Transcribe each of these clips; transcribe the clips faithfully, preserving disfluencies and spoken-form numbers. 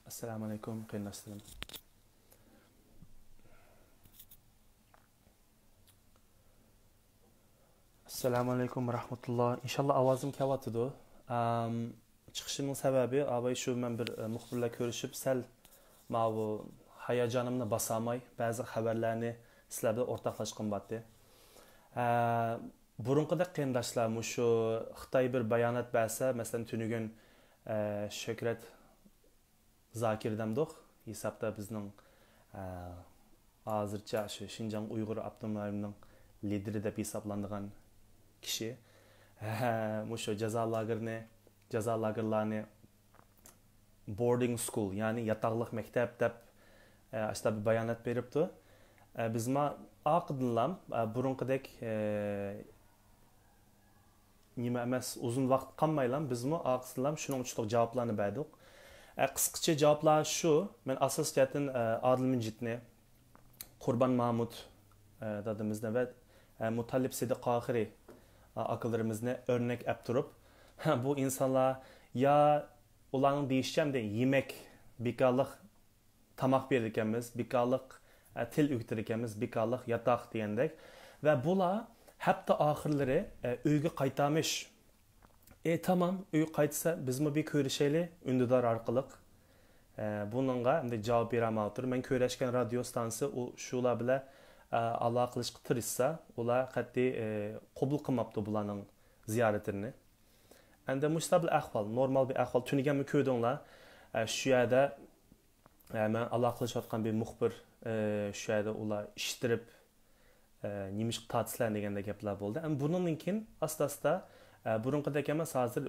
ئەسسالامۇ ئەلەيكۇم، قېرىنداشلىرىم. ئەسسالامۇ ئەلەيكۇم ۋە رەھمەتۇللا. ئىنشاللا ئاۋازىم كەۋاتىدۇ. ئەم، چىقىشىمنىڭ سەۋەبى، ئاۋاي، شۇ مەن بىر، ئە، مۇخبىرلار كۆرۈشۈپ، سەل ماۋۇ ھاياجانىمنى باسالماي، بەزى خەۋەرلەرنى سىلەر بىلەن ئورتاقلاشقۇم بارتى. ئە، بۇرۇنقىدەك قېرىنداشلار، مۇشۇ خىتاي بىر بايانات بەرسە، مەسىلەن، تۈنۈگۈن، ئە، شۆھرەت زاكىر دەمدۇق، ھېسابتا بىزنىڭ، ئە، ھازىرچە شۇ شىنجاڭ ئۇيغۇر ئاپتونوم رايونىنىڭ لىدىرى دەپ ھېسابلانىدىغان كىشى، مۇشۇ جازا لاگېرىنى، جازا لاگېرلارنى بوردىڭ سكۇل، يەنى ياتاقلىق مەكتەپ دەپ، ئە، ئاشۇنداق بىر بايانات بېرىپتۇ. ئە، بىزمۇ ئارقىدىنلا، ئە، بۇرۇنقىدەك، ئە، نېمە ئەمەس، ئۇزۇن ۋاقىت قالمايلا بىزمۇ ئارقىسىدىنلا شۇنىڭ ئۈچۈنلۈك جاۋابلارنى بەردۇق. ئە، قىسقىچە جاۋابلار شۇ. مەن ئاساسىي جەھەتتىن، ئە، ئادىل مىنجىتنى، قۇربان مامۇت، ئە، دادىمىزنى ۋە، ئە، مۇتەللىپ سىدىق قاھىرى، ئە، ئاكىلىرىمىزنى ئۆرنەك ئەپ تۇرۇپ، بۇ ئىنسانلار يا ئۇلارنىڭ دېيىشىچە ئەمدى يېمەك بىكارلىق تاماق بېرىدىكەنمىز، بىكارلىق، ئە، تىل ئۆگىتىدىكەنمىز، بىكارلىق ياتاق دېگەندەك. ۋە بۇلار ھەپتە ئاخىرلىرى، ئە، ئۆيگە قايتامىش. ئى، تامام، ئۆيگە قايتسا، بىزمۇ بىر كۆرۈشەيلى، ئۈندىدار ئارقىلىق. ئە، بۇنىڭغا ئەمدى جاۋاب بېرەلمەيۋاتىدۇ. مەن كۆرۈشكەن رادىيو ستانسىسى ئۇ، شۇلار بىلەن، ئە، ئالاقىلىشىشقا تىرىشسا، ئۇلار قەتئىي، ئە، قوبۇل قىلماپتۇ بۇلارنىڭ زىيارىتىنى. ئەمدى مۇشۇنداق بىر ئەھۋال، نورمال بىر ئەھۋال. تۈنۈگۈنمۇ كۆردۈڭلار، ئە، شۇ يەردە ئە، مەن ئالاقىلىشىۋاتقان بىر مۇخبىر، ئە، شۇ يەردە ئۇلار ئىشتىرىپ، ئە، نېمىشقا تارتىسىلەر دېگەندەك گەپلەر بولدى. ئەمما بۇنىڭدىن كېيىن ئاستا-ئاستا، ئە، بۇرۇنقىدەك ئەمەس، ھازىر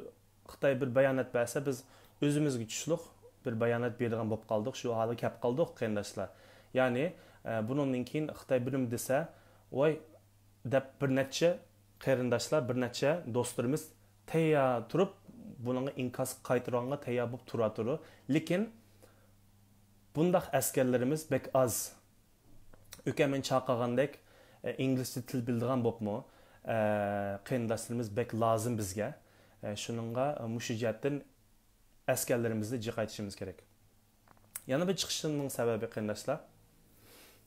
خىتاي بىر بايانات بەرسە، بىز ئۆزىمىزگە چۈشلۈك بىر بايانات بېرىدىغان بولۇپ قالدۇق، شۇ ھالغا كەپ قالدۇق، قېرىنداشلار. يەنى، ئە، بۇنىڭدىن كېيىن خىتاي بىر نېمە دېسە، ۋاي، دەپ بىر نەچچە قېرىنداشلار، بىر نەچچە دوستلىرىمىز تەييار تۇرۇپ، بۇنىڭغا ئىنكاس قايتۇرغانغا تەييار بولۇپ تۇرۇۋاتىدۇ. لېكىن بۇنداق ئەسكەرلىرىمىز بەك ئاز. ئۆكەمەن چاقىرغاندەك، ئە، ئىنگلىزچە تىل بىلىدىغان بولۇپمۇ، ئە، قېرىنداشلىرىمىز بەك لازىم بىزگە. ئە، شۇنىڭغا، ئە، مۇشۇ جەھەتتىن ئەسكەرلىرىمىزنى جىق ئېيتىشىمىز كېرەك. يەنە بىر چىقىشىمنىڭ سەۋەبى، قېرىنداشلار،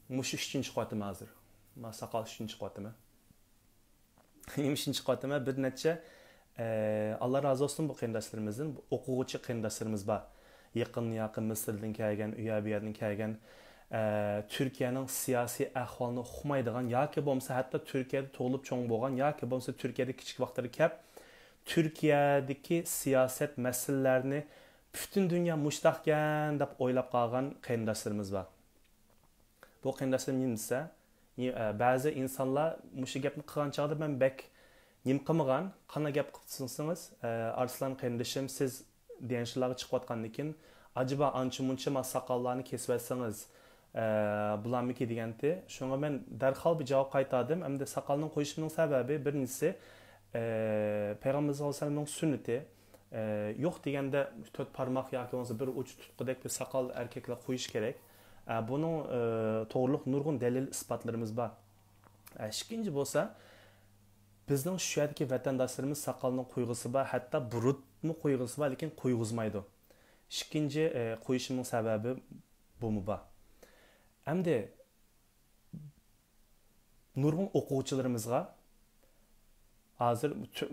مۇشۇ ئۈچۈن چىقىۋاتىمەن ھازىر. ما ساقال ئۈچۈن چىقىۋاتىمەن. نېمە ئۈچۈن چىقىۋاتىمەن؟ بىر نەچچە، ئە، ئاللا رازى بولسۇن بۇ قېرىنداشلىرىمىزدىن، بۇ ئوقۇغۇچى قېرىنداشلىرىمىز بار. يېقىن ياقى مىسىردىن كەلگەن، ئۇ يەر بۇ يەردىن كەلگەن، ئە، تۈركىيەنىڭ سىياسىي ئەھۋالىنى ئۇقمايدىغان ياكى بولمىسا ھەتتا تۈركىيەدە تۇغۇلۇپ چوڭ بولغان ياكى بولمىسا تۈركىيەدە كىچىك ۋاقىتلىرى كەپ، تۈركىيەدىكى سىياسەت مەسىلىلەرنى پۈتۈن دۇنيا مۇشۇنداقكەن دەپ ئويلاپ قالغان قېرىنداشلىرىمىز بار. بۇ قېرىنداشلىرىم نېمە دېسە، نى-، ئە، بەزى ئىنسانلار مۇشۇ گەپنى قىلغان چاغدا مەن بەك نېمە قىلمىغان، قانداق گەپ قىپسىز دېسىڭىز، ئە، ئارسلان قېرىندىشىم، سىز دېگەن شۇلارغا چىقىۋاتقاندىن كېيىن، ئاجابا ئانچە-مۇنچە ما ساقاللارنى كېسىۋەتسىڭىز، ئە، بولامىكى دېگەنتى. شۇڭا مەن دەرھال بىر جاۋاب قايتاردىم. ئەمدى ساقالنىڭ قويۇشۇمنىڭ سەۋەبى بىرىنچىسى، ئە، پەيغەمبىرىمىز سەللەللاھۇ ئەلەيھى ۋەسەللەمنىڭ سۈننىتى. ئە، يوق دېگەندە تۆت پارماق ياكى بولمىسا بىر ئۇچ تۇتقۇدەك بىر ساقال ئەركەكلەر قويۇش كېرەك. ئە، بۇنىڭ، ئە، توغرىلىق نۇرغۇن دەلىل ئىسپاتلىرىمىز بار. ئە، ئىككىنچى بولسا، بىزنىڭ شۇ يەردىكى ۋەتەنداشلىرىمىز ساقالنىڭ قويغۇسى بار، ھەتتا بۇرۇتمۇ قويغۇسى بار، لېكىن قويغۇزمايدۇ. ئىككىنچى، ئە، قويۇشۇمنىڭ سەۋەبى بۇمۇ بار. ئەمدى نۇرغۇن ئوقۇغۇچىلىرىمىزغا ھازىر تۈ-،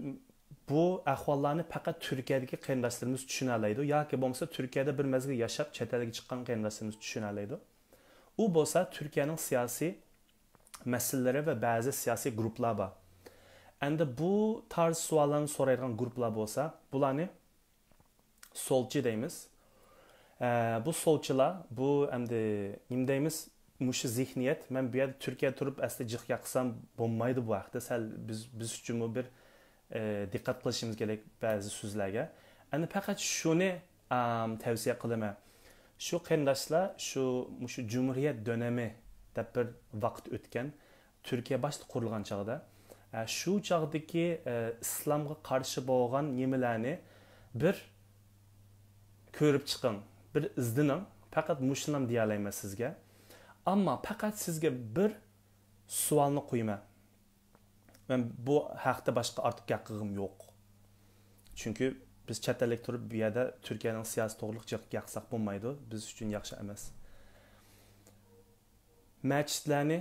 بۇ ئەھۋاللارنى پەقەت تۈركىيەدىكى قېرىنداشلىرىمىز چۈشىنەلەيدۇ ياكى بولمىسا تۈركىيەدە بىر مەزگىل ياشاپ، چەت ئەلگە چىققان قېرىنداشلىرىمىز چۈشىنەلەيدۇ. ئۇ بولسا تۈركىيەنىڭ سىياسىي مەسىلىلىرى ۋە بەزى سىياسىي گۇرۇپپىلار بار. ئەمدى بۇ تارز سوئاللارنى سورايدىغان گۇرۇپپىلار بولسا، بۇلارنى سولچى دەيمىز. ئە، بۇ سولچىلار، بۇ ئەمدى نېمە دەيمىز؟ مۇشۇ زېھنىيەت، مەن بۇ يەردە تۈركىيەدە تۇرۇپ ئەسلى جىق ياقسام بولمايدۇ بۇ ھەقتە. سەل بىز، بىز ئۈچۈنمۇ بىر، ئە، دىققەت قىلىشىمىز كېرەك بەزى سۆزلەرگە. ئەمدى پەقەت شۇنى، ئام، تەۋسىيە قىلىمەن. شۇ قېرىنداشلار، شۇ، مۇشۇ جۇمھۇرىيەت دۆنىمى دەپ بىر ۋاقىت ئۆتكەن. تۈركىيە باشتا قۇرۇلغان چاغدا، ئە، شۇ چاغدىكى، ئە، ئىسلامغا قارشى بولغان نېمىلەرنى بىر كۆرۈپ چىقىڭ، بىر ئىزدىنىڭ. پەقەت مۇشۇنىلا دېيەلەيمەن سىزگە. ئەمما پەقەت سىزگە بىر سوئالنى قويىمەن. مەن بۇ ھەقتە باشقا ئارتۇق گەپ قىلغۇم يوق. چۈنكى بىز چەت ئەللىك تۇرۇپ بۇ يەردە تۈركىيەنىڭ سىياسىتى توغرىلىق جىق ياقساق بولمايدۇ. بىز ئۈچۈن ياخشى ئەمەس. مەچىتلەرنى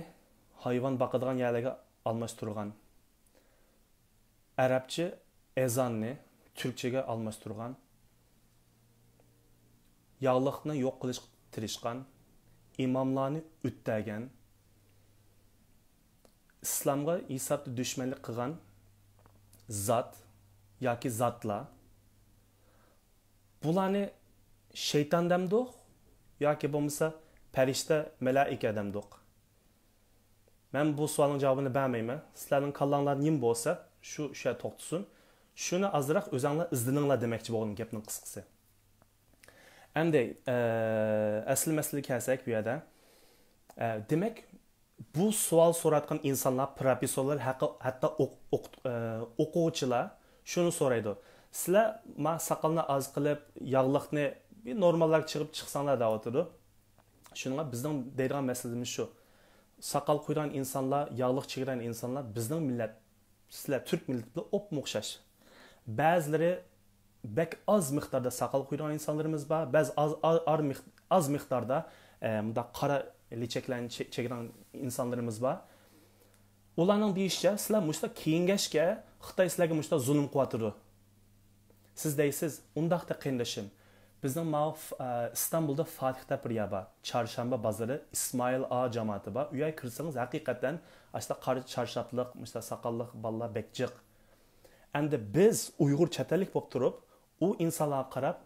ھايۋان باقىدىغان يەرلەرگە ئالماشتۇرغان، ئەرەبچە ئەزاننى تۈركچىگە ئالماشتۇرغان، ياغلىقنى يوق قىلىشقا تىرىشقان، ئىماملارنى ئۆتتەگەن، ئىسلامغا ھېسابتا دۈشمەنلىك قىلغان زات ياكى زاتلار، بۇلارنى شەيتان دەمدۇق ياكى بولمىسا پەرىشتە، مەلائىكە دەمدۇق؟ مەن بۇ سوئالنىڭ جاۋابىنى بەرمەيمەن. سىلەرنىڭ كاللاڭلار نېمە بولسا، شۇ، شۇ يەردە توختىسۇن. شۇنى ئازراق ئۆزەڭلار ئىزدىنىڭلار دېمەكچى بولغىنىم گەپنىڭ قىسقىسى. ئەمدى، ئە، ئەسلى مەسىلىگە كەلسەك بۇ يەردە. ئە، دېمەك، بۇ سوئال سوراتقان ئىنسانلار، پروفېسسورلار، ھەققى-، ھەتتا ئوق-، ئوق-، ئە، ئوقۇغۇچىلار شۇنى سورايدۇ. سىلەر ما ساقالنى ئاز قىلىپ، ياغلىقنى بىر نورمالراق چىغىپ چىقساڭلار دەۋاتىدۇ. شۇنىڭغا بىزنىڭ دەيدىغان مەسىلىمىز شۇ. ساقال قويىدىغان ئىنسانلار، ياغلىق چىگىدىغان ئىنسانلار بىزنىڭ مىللەت، سىلەر تۈرك مىللىتى بىلەن ئوپمۇ ئوخشاش. بەزىلىرى بەك ئاز مىقداردا ساقال قويىدىغان ئىنسانلىرىمىز بار، بەزى ئاز، ئاز، ئار مىق-، ئاز مىقداردا، ئە، مۇنداق قارا لېچەكلەرنى چە-، چېكىدىغان ئىنسانلىرىمىز بار. ئۇلارنىڭ دېيىشىچە، سىلەر مۇشۇنداق كىيىنگەچكە خىتاي سىلەرگە مۇشۇنداق زۇلۇم قىلىۋاتىدۇ. سىز دەيسىز، ئۇنداقتا قېرىندىشىم، بىزنىڭ ماۋۇ ف-، ئە، ئىستانبۇلدا فاتىھ دەپ بىر يەر بار. چارشانبا بازىرى، ئىسمائىل ئا جامائىتى بار. ئۇ يەرگە كىرسىڭىز، ھەقىقەتەن ئاشۇنداق قارا چارشاپلىق، مۇشۇنداق ساقاللىق بالىلار بەك جىق. ئەمدى بىز ئۇيغۇر چەت ئەللىك بولۇپ تۇرۇپ، ئۇ ئىنسانلارغا قاراپ،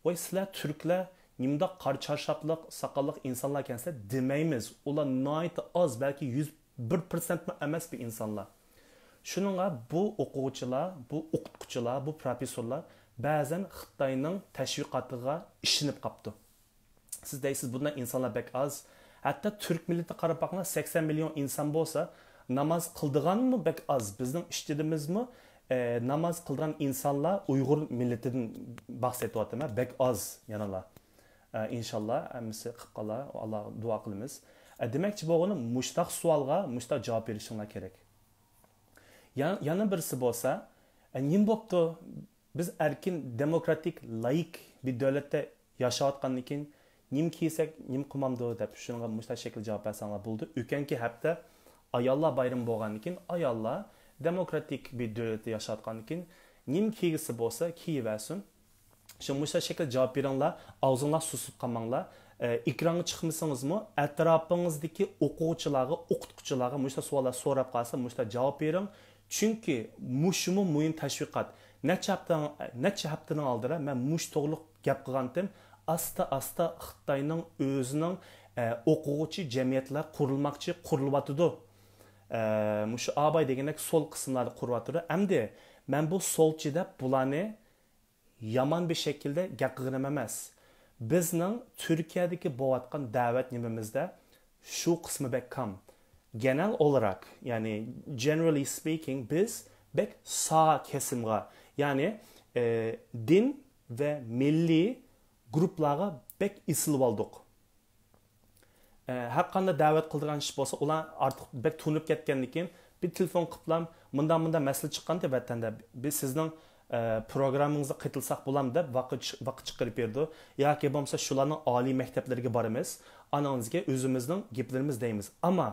ۋاي، سىلەر تۈركلەر نېمانداق قارا چارشاپلىق، ساقاللىق ئىنسانلاركەنسىلەر دېمەيمىز. ئۇلار ناھايىتى ئاز، بەلكى يۈز بىر پىرسەنتمۇ ئەمەس بۇ ئىنسانلار. شۇنىڭغا بۇ ئوقۇغۇچىلار، بۇ ئوقۇتقۇچىلار، بۇ پروفېسسورلار بەزەن خىتاينىڭ تەشۋىقاتىغا ئىشىنىپ قاپتۇ. سىز دەيسىز، بۇنداق ئىنسانلار بەك ئاز. ھەتتا تۈرك مىللىتىگە قاراپ باقىڭلار، سەكسەن مىليون ئىنسان بولسا، ناماز قىلىدىغانمۇ بەك ئاز. بىزنىڭ ئىچىدىمىزمۇ، ئە، ناماز قىلىدىغان ئىنسانلار ئۇيغۇر مىللىتىدىن باھس ئېتىۋاتىمەن، بەك ئاز يەنىلا. ئە، ئىنشاللا ھەممىسى قىلىپ قالار، ئاللاغا دۇئا قىلىمىز. ئە، دېمەكچى بولغىنىم، مۇشتاق سوئالغا مۇشتاق جاۋاب بېرىشىڭلار كېرەك. يا-، يەنە بىرسى بولسا، ئە، نېمە بوپتۇ؟ بىز ئەركىن، دېموكراتىك، لايىك بىر دۆلەتتە ياشاۋاتقاندىن كېيىن نېمە كىيسەك، نېمە قىلمامدۇ دەپ شۇنىڭغا مۇشۇنداق شەكىلدە جاۋاب بەرسەڭلار بولىدۇ. ئۆتكەنكى ھەپتە ئاياللار بايرىمى بولغاندىن كېيىن، ئاياللار دېموكراتىك بىر دۆلەتتە ياشاۋاتقاندىن كېيىن نېمە كىيگۈسى بولسا كىيىۋەرسۇن. شۇ مۇشۇنداق شەكىلدە جاۋاب بېرىڭلار، ئاغزىڭلار سۇسۇپ قالماڭلار. ئە، ئېكرانغا چىقمىسىڭىزمۇ، ئەتراپىڭىزدىكى ئوقۇغۇچىلارغا، ئوقۇتقۇچىلارغا مۇشۇنداق سوئاللار سوراپ قالسا، مۇشۇنداق جاۋاب بېرىڭ. چۈنكى مۇشۇمۇ مۇھىم تەشۋىقات. نەچچە ھەپتە، نەچچە ھەپتىنىڭ ئالدىدا مەن مۇشۇ توغرىلىق گەپ قىلغانتىم. ئاستا-ئاستا خىتاينىڭ ئۆزىنىڭ، ئە، ئوقۇغۇچى جەمئىيەتلەر قۇرۇلماقچى، قۇرۇلۇۋاتىدۇ. ئە، مۇشۇ ئاباي دېگەندەك سول قىسىملاردا قۇرۇۋاتىدۇ. ئەمدى مەن بۇ سولچى دەپ بۇلارنى يامان بىر شەكىلدە گەپ قىلغىنىم ئەمەس. بىزنىڭ تۈركىيەدىكى بولۇۋاتقان دەۋەت نېمىمىزدە شۇ قىسمى بەك كام. گېنېل ئولاراق، يەنى generally speaking، بىز بەك سا كېسىمغا، يەنى، ئە، دىن ۋە مىللىي گۇرۇپپىلارغا بەك ئېسىلىۋالدۇق. ئە، ھەر قانداق دەۋەت قىلىدىغان ئىش بولسا، ئۇلار ئارتۇق بەك تونۇپ كەتكەندىن كېيىن بىر تېلېفون قىپلام، مۇنداق، مۇنداق مەسىلە چىققانتى ۋەتەندە، بىز سىزنىڭ، ئە، پروگراممىڭىزغا قېتىلساق بولامدۇ دەپ ۋاقىت چىق-، ۋاقىت چىقىرىپ بېرىدۇ. ياكى بولمىسا شۇلارنىڭ ئالىي مەكتەپلىرىگە بارىمىز، ئانىڭىزگە ئۆزىمىزنىڭ گېپلىرىمىز دەيمىز. ئەمما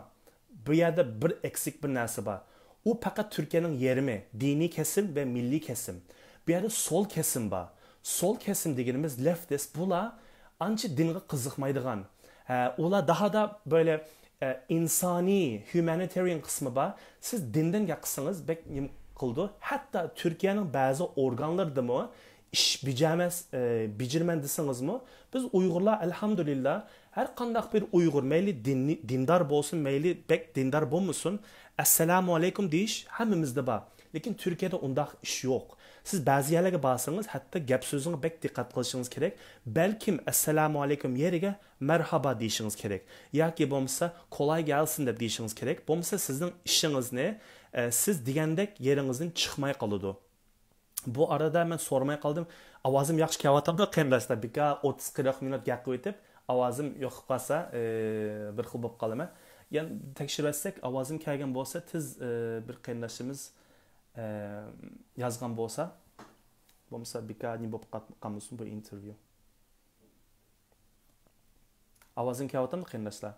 بۇ يەردە بىر ئەكسىك بىر نەرسە بار. ئۇ پەقەت تۈركىيەنىڭ يېرىمى، دىنىي كېسىم ۋە مىللىي كېسىم. بۇ يەردە سول كېسىم بار. سول كېسىم دېگىنىمىز leftist، بۇلار ئانچە دىنغا قىزىقمايدىغان. ھە، ئۇلار داھادا بۆلە، ئە، ئىنسانىي، humanitarian قىسمى بار. سىز دىندىن گەپ قىلسىڭىز بەك نېمە قىلىدۇ. ھەتتا تۈركىيەنىڭ بەزى ئورگانلىرىدىمۇ ئىش بېجەرمەس، ئە، بېجىرىمەن دېسىڭىزمۇ، بىز ئۇيغۇرلار، ئەلھەمدۇلىللا، ھەر قانداق بىر ئۇيغۇر، مەيلى دىننى-، دىندار بولسۇن، مەيلى بەك دىندار بولمىسۇن، ئەسسالامۇ ئەلەيكۇم دېيىش ھەممىمىزدە بار. لېكىن تۈركىيەدە ئۇنداق ئىش يوق. سىز بەزى يەرلەرگە بارسىڭىز، ھەتتا گەپ سۆزىڭىز بەك دىققەت قىلىشىڭىز كېرەك. بەلكىم ئەسسالامۇ ئەلەيكۇم يېرىگە مەرھابا دېيىشىڭىز كېرەك. ياكى بولمىسا كولاي گەلسىن دەپ دېيىشىڭىز كېرەك. بولمىسا سىزنىڭ ئىشىڭىزنى، ئە، سىز دېگەندەك يېرىڭىزدىن چىقماي قالىدۇ. بۇ ئارىدا مەن سورىماي قالدىم. ئاۋازىم ياخشى كېلىۋاتامدۇ، قېرىنداشلار؟ بىكار ئوتتۇز قىرىق مىنۇت گەپ قىلىۋېتىپ، ئاۋازىم يوقىلىپ قالسا، ئى، بىر خىل بولۇپ قالىمەن. يەنە تەكشۈرۈۋەتسەك، ئاۋازىم كەلگەن بولسا، تېز، ئى، بىر قېرىنداشىمىز، ئى، يازغان بولسا. بولمىسا بىكار نېمە بولۇپ قال-، قالمىسۇن بۇ ئىنتېرۋيۇ. ئاۋازىم كەلۋاتامدۇ قېرىنداشلار؟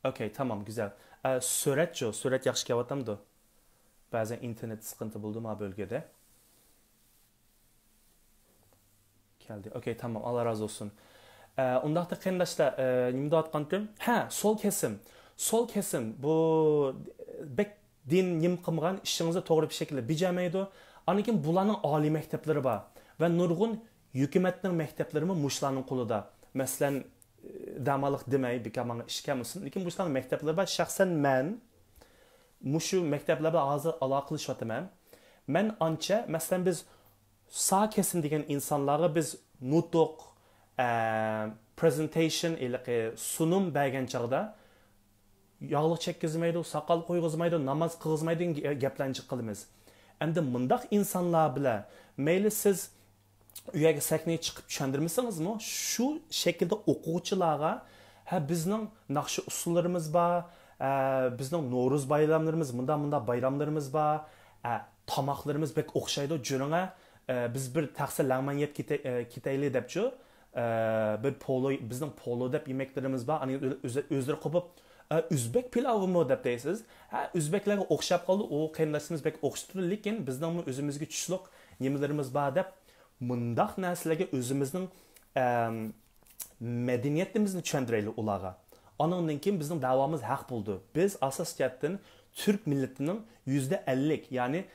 ئوكەي، تامام، گۈزەل. ئە، سۈرەتچۇ؟ سۈرەت ياخشى كەلۋاتامدۇ؟ بەزەن ئىنتېرنېت سىقىنتى بولدى ما بۆلگىدە. كەلدى. ئوكەي، تامام. ئاللا رازى بولسۇن. ئە، ئۇنداقتا قېرىنداشلار، ئە، نېمە دەۋاتقانتىم؟ ھە، سول كېسىم. سول كېسىم بۇ بەك دىن نېمە قىلمىغان، ئىشىڭىزنى توغرا بىر شەكىلدە بېجەرمەيدۇ. ئاندىن كېيىن بۇلارنىڭ ئالىي مەكتەپلىرى بار ۋە نۇرغۇن ھۆكۈمەتنىڭ مەكتەپلىرىمۇ مۇشۇلارنىڭ قولىدا. مەسىلەن، دەماللىق دېمەي، بىكار ماڭا ئىش كەلمىسۇن. لېكىن مۇشۇلارنىڭ مەكتەپلىرى بار. شەخسەن مەن مۇشۇ مەكتەپلەر بىلەن ھازىر ئالاقىلىشىۋاتىمەن. مەن ئانچە، مەسىلەن، بىز سا كېسىم دېگەن ئىنسانلارغا بىز نۇتۇق، ئە، پرېزېنتېيشن، ھېلىقى سۇنۇم بەرگەن چاغدا ياغلىق چەككۈزمەيدۇ، ساقال قويغۇزمايدۇ، ناماز قىلغۇزمايدۇ دېگەن گەپلەرنى جىق قىلىمىز. ئەمدى مۇنداق ئىنسانلار بىلەن مەيلى سىز ئۇ يەرگە سەھنىگە چىقىپ چۈشەندۈرمىسىڭىزمۇ، شۇ شەكىلدە ئوقۇغۇچىلارغا، ھە، بىزنىڭ ناخشا ئۇسسۇللىرىمىز بار، ھە، بىزنىڭ نورۇز بايراملىرىمىز، مۇنداق، مۇنداق بايراملىرىمىز بار، ھە، تاماقلىرىمىز بەك ئوخشايدۇ، جۈرۈڭە، ھە، بىز بىر تەخسە لەڭمەن يەپ كېتە-، ھە، كېتەيلى دەپچۇ، ھە، بىر پولو، بىزنىڭ پولو دەپ يېمەكلىرىمىز بار، ئاندىن ئۆز-، ئۆزلىرى قوپۇپ، ھە، ئۆزبەك پىلاۋىمۇ دەپ دەيسىز. ھە، ئۆزبەكلەرگە ئوخشاپ قالدى، ئۇ قېرىنداشلىرىمىز بەك ئوخشىتىدۇ، لېكىن بىزنىڭمۇ ئۆزىمىزگە چۈشلۈك نېمىلىرىمىز بار دەپ، مۇنداق نەرسىلەرگە ئۆزىمىزنىڭ، ئەم، مەدەنىيىتىمىزنى چۈشەندۈرەيلى ئۇلارغا. ئانىڭدىن كېيىن بىزنىڭ دەۋامىز ھەق بولىدۇ. بىز ئاساس جەھەتتىن تۈرك مىللىتىنىڭ يۈزدە ئەللىك، يەنى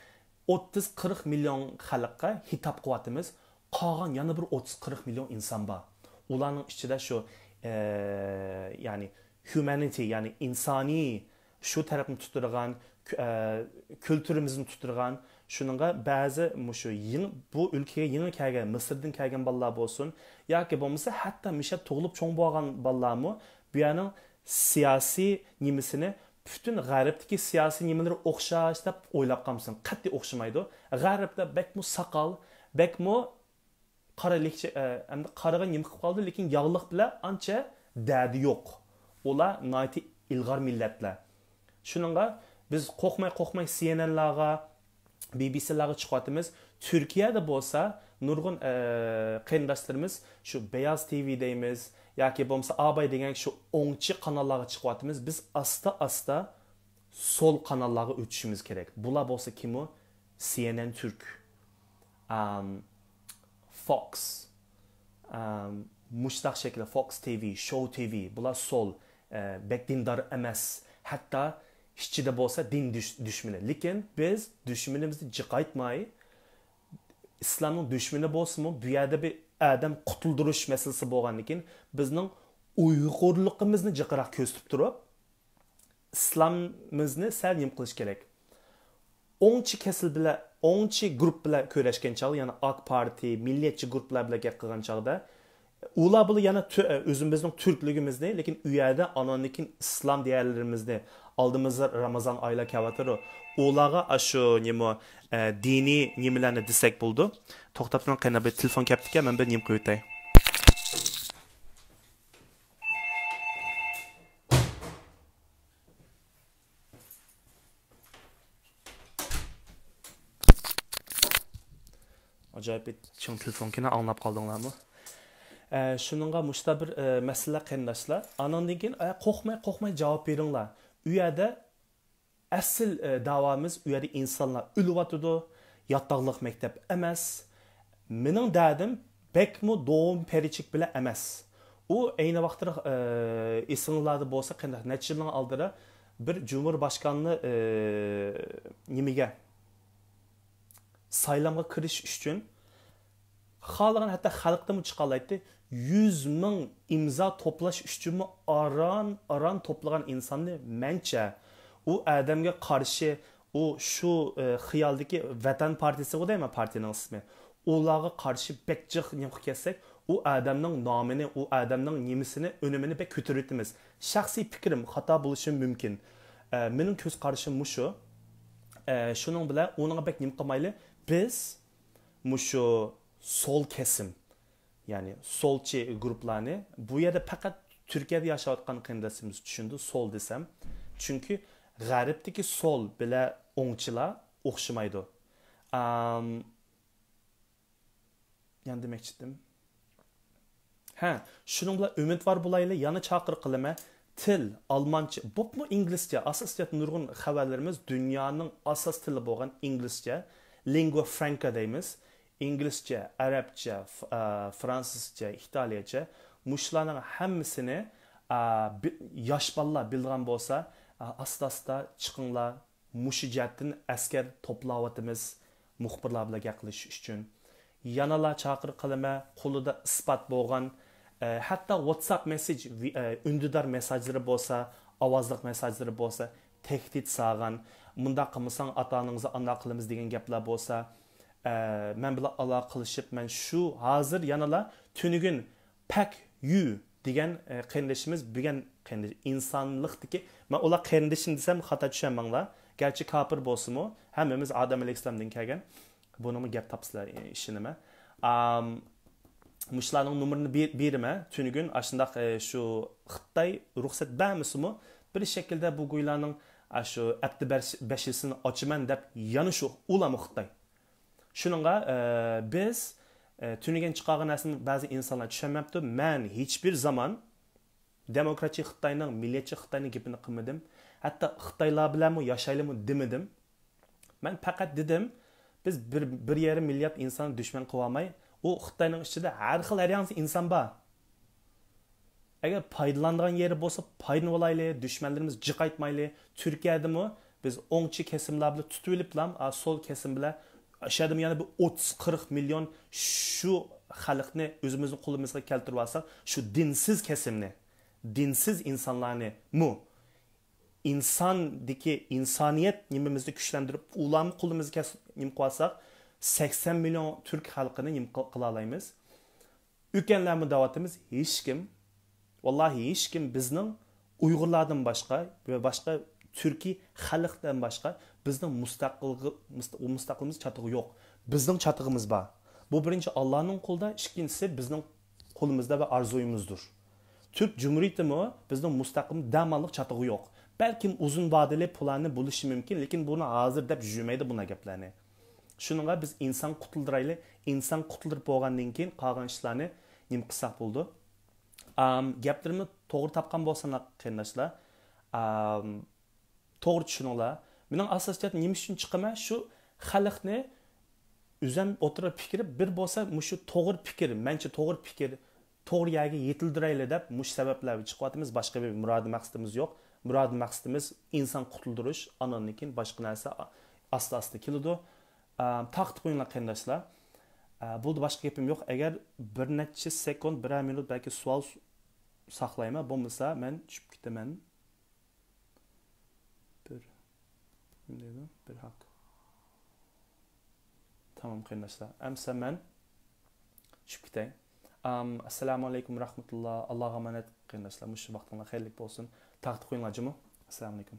ئوتتۇز قىرىق مىليون خەلققە خىتاب قىلىۋاتىمىز. قالغان يەنە بىر ئوتتۇز قىرىق مىليون ئىنسان بار. ئۇلارنىڭ ئىچىدە شۇ، ئە، يەنى ھيۇمەنىتى، يەنى ئىنسانىي شۇ تەرەپنى تۇتىدىغان، كۈ-، ئە، كۈلتۈرىمىزنى تۇتىدىغان، شۇنىڭغا بەزى مۇشۇ يېڭى، بۇ ئۆلكىگە يېڭى كەلگەن، مىسىردىن كەلگەن بالىلار بولسۇن، ياكى بولمىسا ھەتتا مۇشۇ يەردە تۇغۇلۇپ چوڭ بولغان بالىلارمۇ بۇ يەرنىڭ سىياسىي نېمىسىنى، پۈتۈن غەربتىكى سىياسىي نېمىلىرى ئوخشاش دەپ ئويلاپ قالمىسۇن. قەتئىي ئوخشىمايدۇ. غەربتە بەكمۇ ساقال، بەكمۇ قارا لىكچە، ئە، ئەمدى قارىغا نېمە قىلىپ قالدى، لېكىن ياغلىق بىلەن ئانچە دەردى يوق. ئۇلار ناھايىتى ئىلغار مىللەتلەر. شۇنىڭغا بىز قورقماي، قورقماي سىئېنئېنلارغا، بىبىسىلارغا چىقىۋاتىمىز. تۈركىيەدە بولسا نۇرغۇن، ئە، قېرىنداشلىرىمىز شۇ بېياز تىۋى دەيمىز ياكى بولمىسا ئاباي دېگەن شۇ ئوڭچى قاناللارغا چىقىۋاتىمىز. بىز ئاستا-ئاستا سول قاناللارغا ئۆتۈشىمىز كېرەك. بۇلار بولسا كىم ئۇ؟ سىئېنئېن تۈرك، ئام، فوكس، ئام، مۇشتاق شەكىلدە فوكس تىۋى، شوۋ تىۋى، بۇلار سول، ئە، بەك دىندار ئەمەس. ھەتتا ئىچىدە بولسا دىن دۈش-، دۈشمىنى. لېكىن بىز دۈشمىنىمىزنى جىقايتماي، ئىسلامنىڭ دۈشمىنى بولسىمۇ، بۇ يەردە بىر ئادەم قۇتۇلدۇرۇش مەسىلىسى بولغاندىكىن، بىزنىڭ ئۇيغۇرلۇقىمىزنى جىقراق كۆرسىتىپ تۇرۇپ، ئىسلامىمىزنى سەل نېمە قىلىش كېرەك. ئوڭچى كەسىل بىلەن، ئوڭچى گۇرۇپ بىلەن كۆرۈشكەن چاغدا، يەنى ئاك پارتىي، مىللەتچى گۇرۇپلار بىلەن گەپ قىلغان چاغدا، ئۇلار بىلەن يەنە تۈ-، ئۆزىمىزنىڭ تۈركلۈكىمىزنى، لېكىن ئۇ يەردە ئاناندىن كېيىن ئىسلام دېيەرلىرىمىزنى، ئالدىمىزدا رامازان ئايلار كېلىۋاتىدۇ. ئۇلارغا ئاشۇ نېمە، ئە، دىنىي نېمىلەرنى دېسەك بولىدۇ. توختاپ تۇرۇڭ، قېنى بىر تېلېفون كەپتىكەن، مەن بىر نېمە قىلىۋېتەي. ئاجايىپ بىر چىڭ تېلېفونكىنى ئاڭلاپ قالدىڭلارمۇ؟ ئە، شۇنىڭغا مۇشتا بىر، ئە، مەسىلە قېرىنداشلار. ئانىڭدىن كېيىن، ئە، قورقماي، قورقماي جاۋاب بېرىڭلار. ئۇ يەردە ئەسلى، ئە، داۋامىز، ئۇ يەردە ئىنسانلار ئۆلۈۋاتىدۇ، ياتاقلىق مەكتەپ ئەمەس. مېنىڭ دەردىم بەكمۇ دوم پەرىچىك بىلەن ئەمەس. ئۇ ئەينى ۋاقىتتا، ئە، ئېسىڭلاردا بولسا، قېنى نەچچە يىلنىڭ ئالدىدا بىر جۇمھۇر باشقاننى، ئە، نېمىگە، سايلامغا كىرىش ئۈچۈن خالىغان ھەتتا خەلقتىنمۇ چىقالايتتى. يۈز مىڭ ئىمزا توپلاش ئۈچۈنمۇ ئاران-ئاران توپلىغان ئىنساننى مەنچە ئۇ ئادەمگە قارشى، ئۇ شۇ، ئە، خىيالدىكى ۋەتەن پارتىيىسىغۇ دەيمەن پارتىيىنىڭ ئىسمى. ئۇلارغا قارشى بەك جىق نېمە قىلىپ كەتسەك، ئۇ ئادەمنىڭ نامىنى، ئۇ ئادەمنىڭ نېمىسىنى، ئۈنۈمىنى بەك كۆتۈرۈۋېتىمىز. شەخسىي پىكرىم، خاتا بولۇشۇم مۇمكىن. ئە، مېنىڭ كۆز قارىشىم مۇشۇ. ئە، شۇنىڭ بىلەن ئۇنىڭغا بەك نېمە قىلمايلى. بىز مۇشۇ سول كېسىم، يەنى سولچى گۇرۇپلارنى بۇ يەردە پەقەت تۈركىيەدە ياشاۋاتقان قېرىنداشلىرىمىز چۈشىنىدۇ، سول دېسەم. چۈنكى غەربتىكى سول بىلەن ئوڭچىلار ئوخشىمايدۇ. ئام، يەنە دېمەكچىدىم. ھە، شۇنىڭ بىلەن ئۈمىدۋار بولايلى، يەنە چاقىرىق قىلىمەن. تىل، ئالمانچە، بوپمۇ ئىنگلىزچە، ئاساسىيەت نۇرغۇن خەۋەرلىرىمىز دۇنيانىڭ ئاساس تىلى بولغان ئىنگلىزچە، لىنگۋا فرانكا دەيمىز. ئىنگلىزچە، ئەرەبچە، ف-، ئا، فرانسىزچە، ئىتالىيەچە. مۇشۇلارنىڭ ھەممىسىنى، ئا، بى-، ياش بالىلار بىلىدىغان بولسا، ئا، ئاستا-ئاستا چىقىڭلار، مۇشۇ جەھەتتىن ئەسكەر توپلاۋاتىمىز، مۇخبىرلار بىلەن گەپ قىلىش ئۈچۈن. يەنىلا چاقىرىق قىلىمەن، قولىدا ئىسپات بولغان، ئە، ھەتتا ۋاتساپ مېسسېج، ۋى-، ئە، ئۈندىدار مېسساژلىرى بولسا، ئاۋازلىق مېسساژلىرى بولسا، تەھدىت سالغان، مۇنداق قىلمىساڭ ئاتا-ئانىڭىزنى ئانداق قىلىمىز دېگەن گەپلەر بولسا، ئە، مەن بىلەن ئالاقە قىلىشىپ، مەن شۇ ھازىر يەنىلا تۈنۈگۈن پەك يۈ دېگەن، ئە، قېرىندىشىمىز، بۈگۈن قېرىندىش، ئىنسانلىقتىكى، مەن ئۇلار قېرىندىشىم دېسەم خاتا چۈشەنمەڭلار. گەرچە كاپىر بولسىمۇ، ھەممىمىز ئادەم ئەلەيھىسسالامدىن كەلگەن. بۇنىڭمۇ گەپ تاپسىلەر، ئىشىنىمەن. ئام، مۇشۇلارنىڭ نومۇرىنى بې-، بېرىمەن. تۈنۈگۈن ئاشۇنداق، ئە، شۇ خىتاي رۇخسەت بەرمىسىمۇ، بىر شەكىلدە بۇ گۇيلارنىڭ، ئە، شۇ ئەپتى بەش-، بەشىسىنى ئاچىمەن دەپ يەنە شۇ ئۇلارمۇ خىتاي. شۇنىڭغا، ئە، بىز، ئە، تۈنۈگۈن چىقارغان نەرسىنى بەزى ئىنسانلار چۈشەنمەپتۇ. مەن ھېچبىر زامان دېموكراتچى خىتاينىڭ، مىللەتچى خىتاينىڭ گېپىنى قىلمىدىم. ھەتتا خىتايلار بىلەنمۇ ياشايلىمۇ دېمىدىم. مەن پەقەت دېدىم، بىز بىر، بىر يېرىم مىليارد ئىنساننى دۈشمەن قىلىۋالماي، ئۇ خىتاينىڭ ئىچىدە ھەر خىل، ھەر ياڭزا ئىنسان بار. ئەگەر پايدىلانىدىغان يېرى بولسا پايدىلىنىۋالايلى، دۈشمەنلىرىمىزنى جىقايتمايلى. تۈركىيەدىمۇ بىز ئوڭچى كېسىملەر بىلەن تۇتۇۋېلىپلا، ئا، سول كېسىم بىلەن، شۇ يەردىمۇ يەنە بىر ئوتتۇز قىرىق مىليون شۇ خەلقنى ئۆزىمىزنىڭ قولىمىزغا كەلتۈرۈۋالساق، شۇ دىنسىز كېسىمنى، دىنسىز ئىنسانلارنىمۇ، ئىنساندىكى ئىنسانىيەت نېمىمىزنى كۈچلەندۈرۈپ، ئۇلارنى قولىمىزغا كەس-، نېمە قىلىۋالساق، سەكسەن مىليون تۈرك خەلقىنى نېمە قىل-، قىلالايمىز؟ ئۆكەنلەرمۇ دەۋاتىمىز، ھېچكىم، ۋاللاھى ھېچكىم بىزنىڭ ئۇيغۇرلاردىن باشقا ۋە باشقا تۈركىي خەلقتىن باشقا بىزنىڭ مۇستەقىلغا-، مۇست-، مۇستەقىلىمىز چاتىقى يوق. بىزنىڭ چاتىقىمىز بار. بۇ بىرىنچى ئاللانىڭ قولىدا، ئىككىنچىسى بىزنىڭ قولىمىزدا ۋە ئارزۇيىمىزدۇر. تۈرك جۇمھۇرىيىتىمۇ بىزنىڭ مۇستەقىل دەماللىق چاتىقى يوق. بەلكىم ئۇزۇن ۋادىلىك پىلانى بولۇشى مۇمكىن، لېكىن بۇنى ھازىر دەپ يۈرمەيدۇ بۇنداق گەپلەرنى. شۇنىڭغا بىز ئىنسان قۇتۇلدۇرايلى، ئىنسان قۇتۇلدۇرۇپ بولغاندىن كېيىن قالغان ئىشلارنى نېمە قىلساق بولىدۇ. ئام، گەپلىرىمنى توغرا تاپقان بولساڭلار، قېرىنداشلار، ئام، توغرا چۈشىنىڭلار. مېنىڭ ئاساسىي جەھەتتىن نېمە ئۈچۈن چىقىمەن؟ شۇ خەلقنى ئۆزەم ئوتتۇرىغا پىكىر، بىر بولسا مۇشۇ توغرا پىكىر، مەنچە توغرا پىكىر، توغرا يەرگە يېتىلدۈرەيلى دەپ مۇشۇ سەۋەبلەر بىلەن چىقىۋاتىمىز. باشقا بىر مۇرادى مەقسىتىمىز يوق. مۇرادى مەقسىتىمىز ئىنسان قۇتۇلدۇرۇش، ئانىڭدىن كېيىن باشقا نەرسە ئا-، ئاستا-ئاستا كېلىدۇ. ئا، تارقىتىپ قويۇڭلار قېرىنداشلار. ئا، بولدى، باشقا گېپىم يوق. ئەگەر بىر نەچچە سېكۇنت، بىرەر مىنۇت بەلكى سوئال س-، ساقلايمەن، بولمىسا مەن چۈشۈپ كېتىمەن. بىر، نېمە دەيدۇ؟ بىر ھەق. تامام قېرىنداشلار. ئەمسە مەن چۈشۈپ كېتەي. ئام، ئەسسالامۇ ئەلەيكۇم رەھمەتۇللا. ئاللاغا ئامانەت قېرىنداشلار. مۇشۇ ۋاقتىڭلار خەيرلىك بولسۇن. تارقىتىپ قويۇڭلار جۇمۇ. ئەسسالامۇ ئەلەيكۇم.